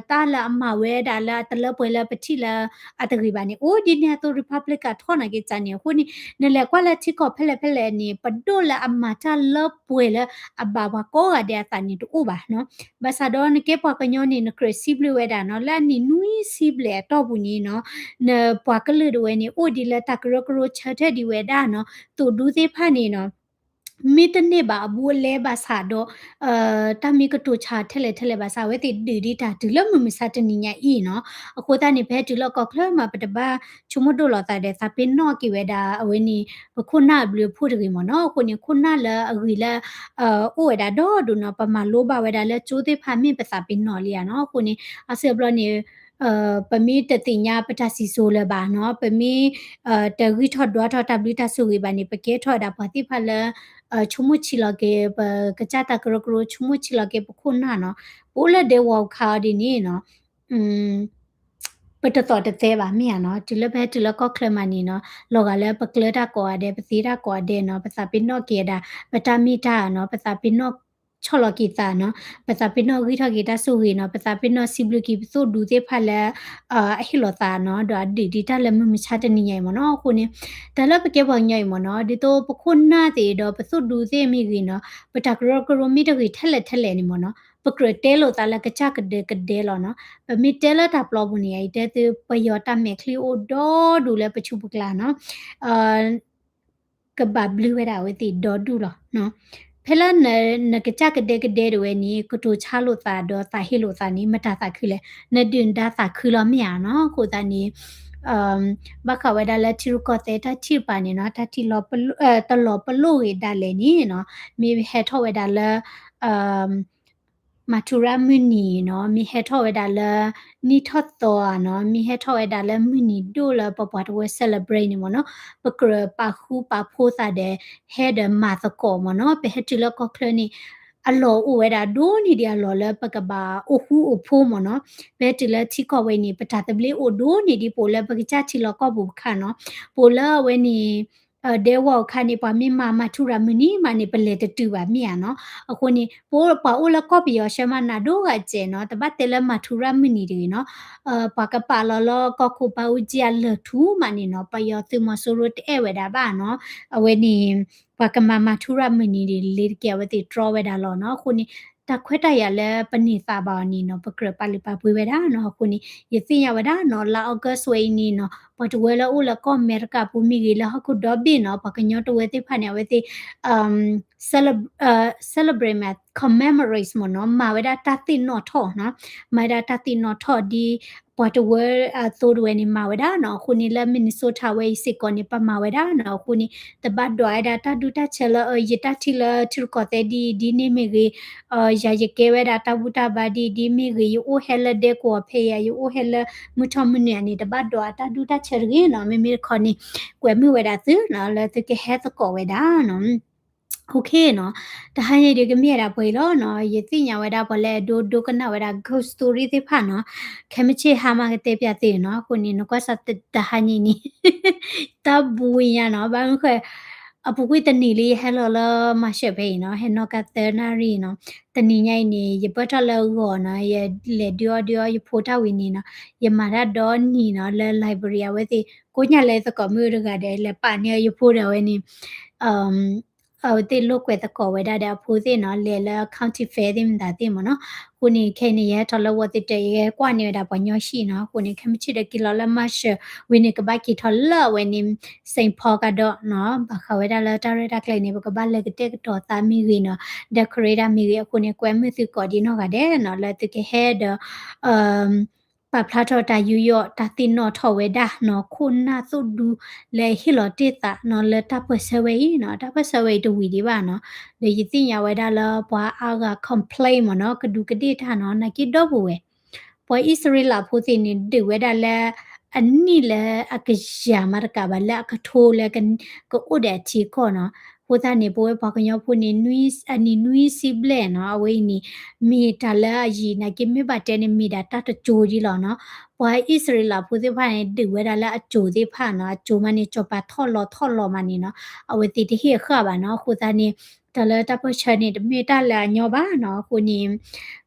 တၢ်လၢအမၤဝဲဒၣ်လၢအတလၢပှဲၤလၢပထံၣ်လၢအတဂ့ၤဘၣ်န့ၣ် အိၣ်ဒ်န့ၣ်အသိး Republican ထီၣ်နာ်က့စ့ၢ်န့ၣ်. အဃိန့ၣ် နလဲၤကွၢ်လၢထံကီၢ်ဖဲလဲၣ်ဖဲလဲၣ်န့ၣ် ပဒိၣ်လၢအမၤတၢ်လၢပှဲၤလၢအဘၣ်ပှၤကိးဂၤဒဲးအသးန့ၣ်တအိၣ်ဘၣ်နီၤ. ဘၣ်ဆၣ်ဒီးနကဲပှၤကညီန့ၣ် နကြၢးစံးဘျုးဝဲဒၣ်နီၤ လၢအနံၣ်နွံဆံဘျဲၣ်အတီၢ်ပူၤန့ၣ်နီၤ နပှၤကလုာ်ဒၣ်ဝဲန့ၣ် အိၣ်ဒံးလၢတၢ်ကရၢကရိဆၢထၢၣ်ဒံးဝဲဒၣ်နီၤ သိၣ်ဒူသ့ၣ်တဖၣ်န့ၣ်နီၤ မ့ၢ်တန့ၢ်ဘၣ်အဘူးအလဲဘၣ်ဆၣ်ဒီး တၢ်မ့ၢ်ကတိၤဆါထဲလဲၣ်ထဲလဲၣ်ဘၣ်ဆၣ် အဝဲသ့ၣ်ဒုးဒံးတၢ်တုၤလၢမုၢ်မဆါတနံၤညါအံၤနီၤ. အဃိသတးန့ၣ် ပဟဲတုၤလၢကီၢ်ချၢမး ပတဘၣ်ဆိကမိၣ်ဒိၣ်လီၤသးဒီး သးပ့ၤနီၣ်က့ၤဝဲဒၣ် အဝဲန့ၣ် ပခိၣ်နၢ်အဘျုးအဖှိၣ်တဂ့ၤမ့ၢ်နီၤ. အဃိန့ၣ် ခိၣ်နၢ်လၢအဂ့ၤလၢ အိၣ်ဝဲဒၣ်ဒီဒူၣ်နီၤ ပမၤလိဘၣ်ဝဲဒၣ်လၢကၠိသ့ၣ်တဖၣ်မ့ၢ်ပသးပ့ၤနီၣ်လံဧါနီၤ. အဃိန့ၣ် အါစုအါဘျီန့ၣ် ပမ့ၢ်တသ့ၣ်ညါပတၢ်စံၣ်စိၤလၢၤဘၣ်နီၤ, ပမ့ၢ် တဂံၢ်ထီၣ်ဒွးထီၣ်တၢ်ဘျုးတၢ်ဆိၣ်ဂ့ၤဘၣ်န့ၣ် ပကဲထီၣ်ဝဲဒၣ်ပှၤသ့ၣ်တဖၣ်လၢ ဆိကမိၣ်ဆံးလီၤက့ၤ ပကစၢ်တၢ်ကရၢကရိ ဆိကမိၣ်ဆံးလီၤက့ၤပခိၣ်နၢ်နီၤ. ပအိၣ်လၢဒဲဝီၤခါအီၤဒ်န့ၣ်နီၤ ပတသီၣ်တသဲဘၣ်မ့ၢ်ဧါနီၤ. တုၤလၢပဟဲတုၤလၢကီၢ်ချၢမးန့ၣ်နီၤ လီၤဂာ်လၢပကျၢၤတၢ်ကိးဂၤဒဲး ပသ့တၢ်ကိးဂၤဒဲးနီၤ ပသးပ့ၤနီၣ်က့ၤဝဲဒၣ် ပတၢ်မ့ၢ်တၢ်နီၤ ပသးပ့ၤနီၣ်ဆီၣ်လီၤက့ၤသးနီၤ ပသးပ့ၤနီၣ်ဂံၢ်ထီၣ်က့ၤတၢ်ဆိၣ်ဂ့ၤနီၤ ပသးပ့ၤနီၣ်စံးဘျုးက့ၤပသိၣ်ဒူသ့ၣ်တဖၣ်လၢ အဟ့ၣ်လီၤသးနီၤ ဒီးအဒုးဒံးတၢ်လၢမုၢ်မဆါတနံၤညါအံၤမ့ၢ်နီၤ. အဃိန့ၣ် တၢ်လၢပကဲပှၤကညီအံၤမ့ၢ်နီၤ ဒ်သိးပခိၣ်နၢ်သ့ၣ်ဒီးပသိၣ်ဒူသ့ၣ်မ့ၢ်ဂ့ၤနီၤ ပတၢ်ကရၢကရိမ့ၢ်တဂ့ၤထဲလဲၣ်ထဲလဲၣ်န့ၣ်မ့ၢ်နီၤ ပကြၢးတဲလိာ်သးလၢကစၢ်ကဒဲကဒဲလီၤနီၤ. ပမ့ၢ်တဲလၢတၢ်ပျီပူၤန့ၣ် ယတဲသုပယီၤတၢ်မဲာ်ချံအိၣ်ဒီဒူၣ်လၢပဆူပကျါနီၤ ကဘၣ်ဘျုးဝဲဒၣ်အဝဲသ့ၣ်ဒီဒူၣ်လီၤ. ဖဲလၢနကစၢ်ကဒဲကဒဲဒၣ်ဝဲန့ၣ် ကတိၤဆါလိာ်သးဒီးသးဟ့လိာ်သးန့ၣ် မတၤသးခုလဲၣ် နဒုၣ်နဒါသးခုလီၤမ့ၢ်ဧါနီၤ. အဃိသတးန့ၣ် ဘၣ်ဃးဝဲဒၣ်လၢထံရူၢ်ကီၢ်သဲးတၢ်ထံၣ်တဖၣ်န့ၣ်နီၤ တၢ်ထံၣ်လီၤပလိာ် တလီၤပလိာ်ဂ့ၤဒၣ်လဲာ်န့ၣ်နီၤ မ့ၢ်ဟဲထီၣ်ဝဲဒၣ်လၢ မၤထူရၣ်မုၢ်နံၤနီၤ မ့ၢ်ဟဲထီၣ်ဝဲဒၣ်လၢ နံၣ်ထီၣ်သီဧါနီၤ မ့ၢ်ဟဲထီၣ်ဝဲဒၣ်လၢမုၢ်နံၤဒိၣ်လၢပပှၤတဝၢ celebrate န့ၣ်မ့ၢ်နီၤ ပကြၢးပာ်ဃူပာ်ဖိးသးဒီး ဟဲဒီးမၤသကိးမ့ၢ်နီၤ ပဟဲတုၤလၢကီၢ်ချၢန့ၣ် အလီၢ်အိၣ်ဝဲဒၣ်ဒိၣ်န့ၢ်ဒံးအလီၢ်လၢပကဘၣ်အိၣ်ဃူအိၣ်ဖိးမ့ၢ်နီၤ ပဟဲတုၤလၢထံကီၢ်ဝဲန့ၣ် ပတၢ်သဘျ့အိၣ်ဒိၣ်န့ၢ်ဒံးပအိၣ်လၢပကစၢ်ထံလီၢ်ကီၢ်ပူၤအခါနီၤ ပအိၣ်လၢအဝဲန့ၣ် ဒဲဝီၤအခါန့ၣ် ပှၤမ့ၢ်မၤမၤထူရၣ်မုၢ်နံၤမးန့ၣ် ပလဲၤတတုၤဘၣ်မ့ၢ်ဧါနီၤ. အဃိန့ၣ် ပပှၤအိၣ်လၢကီၢ်ပယီၤဆှၢမးနးဒိၣ်ဂၤစဲးနီၤ တဘၣ်တဲလၢမၤထူရၣ်မုၢ်နံၤတဂ့ၤနီၤ ပှၤကပာ်လီၤလၢကီၢ်ခိၣ်ဘါအူကၠံအလၢၢ်ထူမးန့ၣ်နီၤ ပယီၤသုးမီၤစိရိၤတအဲၣ်ဝဲဒၣ်ဘၣ်နီၤ အဝဲန့ၣ် ပှၤကမၤမၤထူရၣ်မုၢ်နံၤန့ၣ် လ့ၤတက့ၢ် အဝဲသ့ၣ်တြီဝဲဒၣ်လီၤနီၤ. အဃိန့ၣ် တၢ်ခွဲးတၢ်ယာ်လၢပန့ၢ်သးဘၣ်အီၤန့ၣ်နီၤ ပကြၢးပာ်လုၢ်ပာ်ပှ့ၤဝဲဒၣ်နီၤ. အဃိန့ၣ် ယသ့ၣ်ညါဝဲဒၣ်နီၤ လါ August ဝဲအံၤန့ၣ်နီၤ ပှၤတဝၢလၢအိၣ်လၢကီၢ်အမဲရကၤပူၤမ့ၢ်ဂ့ၤ လၢဟီၣ်ခိၣ်ဒီဘ့ၣ်နီၤ ပှၤကညီတဝၢသ့ၣ်တဖၣ်န့ၣ် အဝဲသ့ၣ် cele- celebrate မ့ၢ် commemorate မ့ၢ်နီၤ မၤဝဲဒၣ်တၢ်သ့ၣ်နီၣ်ထီၣ်နီၤ မၤဝဲဒၣ်တၢ်သ့ၣ်နီၣ်ထီၣ်ဒ် ပှၤတဝၢအသိးတဝဲန့ၣ် မၤဝဲဒၣ်နီၤ. အဃိန့ၣ်လၢ Minnesota ဝဲအံၤစ့ၢ်ကီးန့ၣ် ပမၤဝဲဒၣ်နီၤ. အဃိန့ၣ် တဘၣ်ဒွးဝဲဒၣ်တၢ်ဒူတၢ်ဆၢလၢ ယတၢ်ထံၣ်လၢထံရူၢ်ကီၢ်သဲးဒ်အံၤဒ်န့ၣ်မ့ၢ်ဂ့ၤ ယၤယကဲဝဲဒၣ်တၢ်ဘူၣ်တၢ်ဘါဒ်အံၤဒ်မ့ၢ်ဂ့ၤ ယအိၣ်ဟဲလၢဒဲကဝီၤဖဲအံၤ ယအိၣ်ဟဲလၢမုၢ်ထီၣ်မုၢ်နုာ်န့ၣ် တဘၣ်ဒွးတၢ်ဒူတၢ်ဆၢတဂ့ၤနီၤ. မ့မ့ၢ်တခီန့ၣ် ကွဲမုာ်ဝဲဒၣ်သုနီၤ လၢသုကဟဲသကိးဝဲဒၣ်နီၤ. တဟါညါအံၤဒီးကမ့ၢ်ဝဲဒၣ်ပှဲၤအံၤလီၤနီၤ. ယသ့ၣ်ညါဝဲဒၣ်ပှၤလၢအဒိ ဒိကနၣ်ဝဲဒၣ် ghost story သ့ၣ်တဖၣ်နီၤ ခဲမုၢ်ဆ့ၣ်ဟါမးကတဲပျးသုနီၤ. အဃိန့ၣ် နကွၢ်စးတဟါညါအံၤန့ၣ် တၢ်ဘှံးညါနီၤ ဘၣ်မနုၤဃိ အပူၤကွံာ်တနံၤလံယဟဲလီၤလၢမၤရှၢၣ်ဖဲအံၤနီၤ ဟဲနီၣ်ကါသၢနၣ်ရံၣ်နီၤ. တနံၤညါအံၤန့ၣ် ယပၢၢ်ထီၣ်လၢဂီၤနီၤ ယလဲၤဒုးအီၣ်ဒုးအီယဖိတၢ်ဝံၤန့ၣ်နီၤ ယမၤတၢ်ဒီနံၤနီၤ လၢ library အဝဲသ့ၣ် ကိးညါလၢသကိးမုၣ်တဂၤဒီး လဲၤပာ်န့ၢ်အီၤယဖိဒီးအဝဲန့ၣ် အဝဲသ့ၣ်လိာ်ကွဲသကိးဝဲဒၣ်ဒီးအဖိသ့ၣ်နီၤ လဲၤလၢ county fair သ့ၣ်မတၤသ့ၣ်မ့ၢ်နီၤ. အဃိန့ၣ်ခဲအံၤန့ၣ် ယဟဲထီၣ်လၢ Washington ယဟဲကွၢ်န့ၢ်ဝဲဒၣ်ပှၤညီဟံၣ်နီၤ. အဃိန့ၣ် ခဲမုၢ်ဆ့ၣ်ဒီးက့ၤလီၤလၢမၤရှၢၣ်ဝံၤန့ၣ် ကဘၣ်က့ၤထီၣ်လၢအဝဲန့ၣ် Saint Paul ကဒီးနီၤ. ဘၣ်ဃးဝဲဒၣ်လၢတၢ်ရဲၣ်တၢ်ကျဲၤန့ၣ် ပကဘၣ်လဲၤကတဲာ်ကတီၤသးမ့ၢ်ဂ့ၤနီၤ decorate တၢ်မ့ၢ်ဂ့ၤ အဃိန့ၣ် ကွဲမုာ်သုကိးဒံးနီၢ်ဂၤဒဲးနီၤ လၢသုကဟဲဒီး ပာ်ဖျါထီၣ်တၢ်ယူးယီၣ် တၢ်သ့ၣ်နီၣ်ထီၣ်ဝဲဒၣ်နီၤ ခိၣ်နၢ်သိၣ်ဒူလၢဟ့ၣ်လီၤတ့ၢ်သးနီၤ လၢတၢ်ပၢၢ်ဆၢဝဲအံၤနီၤ. တၢ်ပၢၢ်ဆၢဝဲအံၤတဝံၤဒံးဘၣ်နီၤ. ဒီးယသ့ၣ်ညါဝဲဒၣ်လၢပှၤအါဂၤ complain မ့ၢ်နီၤ ကဒူးကဒ့ၣ်တၢ်နီၤ နာ်က့ဒီပုၢ်ဝဲၢ် ပှၤအံၣ်စရ့လးဖိသ့ၣ်န့ၣ် ဒုးဝဲဒၣ်လၢ အနံၣ်လၢအကယၤမးတကးဘၣ် လၢအကထိလၢကအိၣ်ဒီးအထံအကီၢ်နီၤ. အဃိသတးန့ၣ် ပဝဲပှၤကညီဖိန့ၣ် နွံ အနံၣ်နွံဆံဘျဲၣ်နီၤ, အဝဲအံၤန့ၣ် မ့ၢ်တၢ်လၢအယံာ်နာ်က့ မ့ၢ်ဘၣ်တဲန့ၣ် မ့ၢ်ဒၣ်တၢ်တစိၤဒ်လီၤနီၤ. ပှၤအံၣ်စရ့လးဖိသ့ၣ်တဖၣ်န့ၣ် ဒုးဝဲဒၣ်လၢအစိၤသ့ၣ်တဖၣ်နီၤ, အစိၤမးန့ၣ် စီၤပၤထီၣ်လီၤထီၣ်လီၤမးန့ၣ်နီၤ, အဝဲသ့ၣ်တဟ့ၣ်အဃၣ်ဘၣ်နီၤ. အဃိသတးန့ၣ် တၢ်လၢတၢ်ပၢၢ်ဆၢန့ၣ် တမ့ၢ်တၢ်လၢအညီဘၣ်နီၤ. အဃိန့ၣ်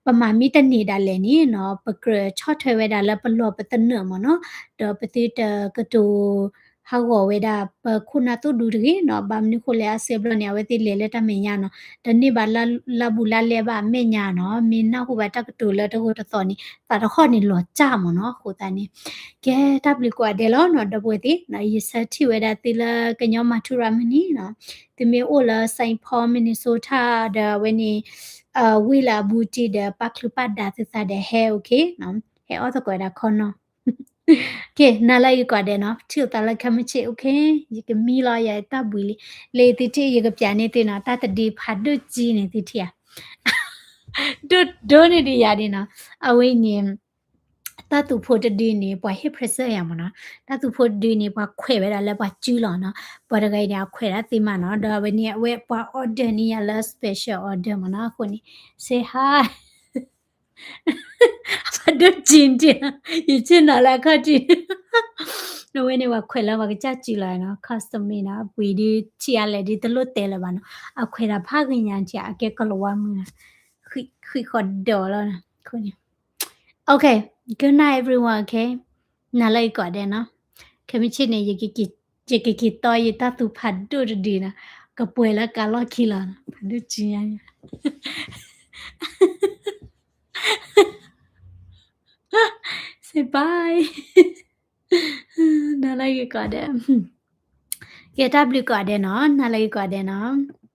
ပမၤမ့ၢ်တန့ၢ်ဒၣ်လဲာ်န့ၣ်နီၤ, ပကြၢးဆီၣ်ထွဲဝဲဒၣ်လၢပလီၢ်ပသနၢၣ်မ့ၢ်နီၤ, ဒီးပသုတကတိၤ ဟးဂီၤဝဲဒၣ်ပခိၣ်နၢ်သိၣ်ဒူတဂ့ၤနီၤ. ဘၣ်မနုၤဃိလဲၣ် အါစုအါဘျီန့ၣ် အဝဲသ့ၣ်လဲၤလၢတၢ်မဲာ်ညါနီၤ, တန့ၢ်ဘၣ်လၢ လၢဘူးလၢလဲဘၣ်အမဲာ်ညါနီၤ. မ့ၢ်နၢ်ဟူဘၣ်တၢ်ကတိၤလၢတဂိာ်တသီၣ်န့ၣ် သးတဟီၣ်န့ၣ်လီၤစၢ်မ့ၢ်နီၤ. အဃိသတးန့ၣ် ကဲ တၢ်ဘျုးကိးဂၤဒဲးလီၤနီၤ ဒီပုၢ်ဝဲၢ်သ့ၣ်နီၤ. ယဆၢထံၣ်ဝဲဒၣ်သုလၢကညီမၤထူရၤမုၢ်နံၤနီၤ, သုမ့ၢ်အိၣ်လၢ Saint Paul Minnesota ဒီးအဝဲန့ၣ် ဝ့ၢ်လၢအဘူးတံၢ်ဒီး ပာ်ချုးပာ်ဒါသုသးဒီးဟဲ okay နီၤ, ဟဲအီၣ်သကိးဒၣ်ခီနီၤ. ကဲ နၤလၢအဂ့ၤကိးဂၤဒဲးနီၤ, ထံၣ်လိာ်သးလၢခဲမုၢ်ဆ့ၣ် okay, ယကမံလီၤ ယတၢ်ဘှံးလံ, လၢသုထံၣ် ယကပျးန့ၢ်သုနီၤ, တၢ်တဒုဖးဒိၣ်ကံန့ၣ်သုထံၣ်ဧါ, ဒိၣ်ဒိၣ်န့ၢ်ဒံးယၤဒံးနီၤ, အဝဲအံၤန့ၣ် တၢ်သူဖိတဒုန့ၣ် ပှၤဟ့ၣ် present ယၤမ့ၢ်နီၤ, တၢ်သူဖိတဒုန့ၣ် ပှၤခွဲးဝဲဒၣ်လၢပှၤစုလီၤနီၤ, ပှၤတဂၤအံၤန့ၣ် အခွဲးဒၣ်သ့မးနီၤ, ဒီးအဝဲန့ၣ် အဝဲပှၤ order န့ၢ်ယၤလၢ special order မ့ၢ်နီၤ, အဃိန့ၣ် say hi ဖးဒိၣ်ကံတံၢ်, ယဆ့ၣ်နီၤလၢအခီၣ်ထံး, အဝဲန့ၣ် ပှၤခွဲးလၢပှၤကစၢ်စုလီၤနီၤ, custom made နီၤ, အပှ့ၤဒုးထံၣ်အါလဲၣ်ဒုးတလိၣ်တဲလၢၤဘၣ်နီၤ, အခွဲးတၢ်ဖးဂ့ၤညါထံး အကဲကလီၤဝါမုၢ်နီၤ, ဃံးဃီၤဒီးလီၤနီၤ, အဃိန့ၣ် okay, good night everyone, okay, နၤလၢအဂ့ၤကိးဂၤဒဲးနီၤ, ခဲမုၢ်ဆ့ၣ်န့ၣ် ယကက့ၤတီယတၢ်သူဖးဒိၣ်တဒုနီၤ, ကပှဲၤလၢကးလီၢ်ခံလီၤနီၤ, ဖးဒိၣ်ကံညါညါ say bye, နၤလၢအဂ့ၤကိးဂၤဒဲး, ကဲ တၢ်ဘျုးကိးဂၤဒဲးနီၤ, နၤလၢအဂ့ၤကိးဂၤဒဲးနီၤ.